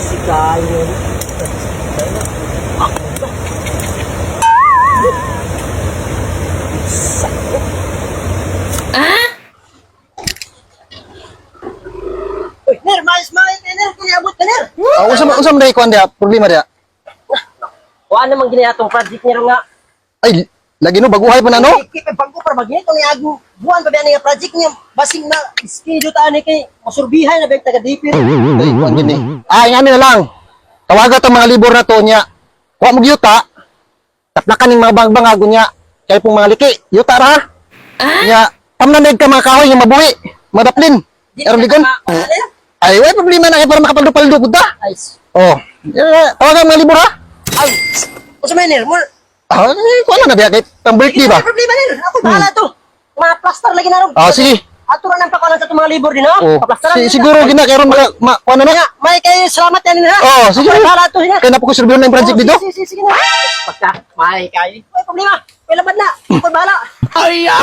Busy kayo. Uy, Ner, mais, mais, Ner, kiniabot ka, Ner. Ah, unsa man dai kuan diha? Problema diha. Wala namang ginayatong project niya nga. Ay, lagi no baguhay pa na no? Kay bago para maginito ni Ago. Buwan pa ba niya project niya? Basing na schedule ta ani kay masurbihay na ba taga DP. Ay, kuan gini. Ah, ingani na lang. Tawaga tong mga libor na to niya. Wa mo gyuta. Taplakan ning mga bangbang niya. Kay pong mga liki, yuta ra. Nya, pamnamig ka mga kahoy nga mabuhi, madaplin. Aron ligon. Ay, way problema na kay para makapaldo-paldo pud ta. Ay, Oh, eh, tawagan mga libor ha. ay. Unsa man Ner? Mo Ah, eh, kuan na biya kay pang birthday ba? Ay, problema Ner. Ako bahala to. Mga plaster lagi na ron. Ah, sige. Ato ra nang pakualan sa itong mga libor din, no? Oh, Paplasteran si, din na. siguro gina kay ron maka ma, kuan na na. Nga, may kay salamat yan ha. Oh, sige. Ako bahala to na. Kay na po ko serbiyon na yung project Oh, dito. Sige, sige, sige na. Pagka, may kay. May problema. May labad na. Ako bahala. Ay, ah!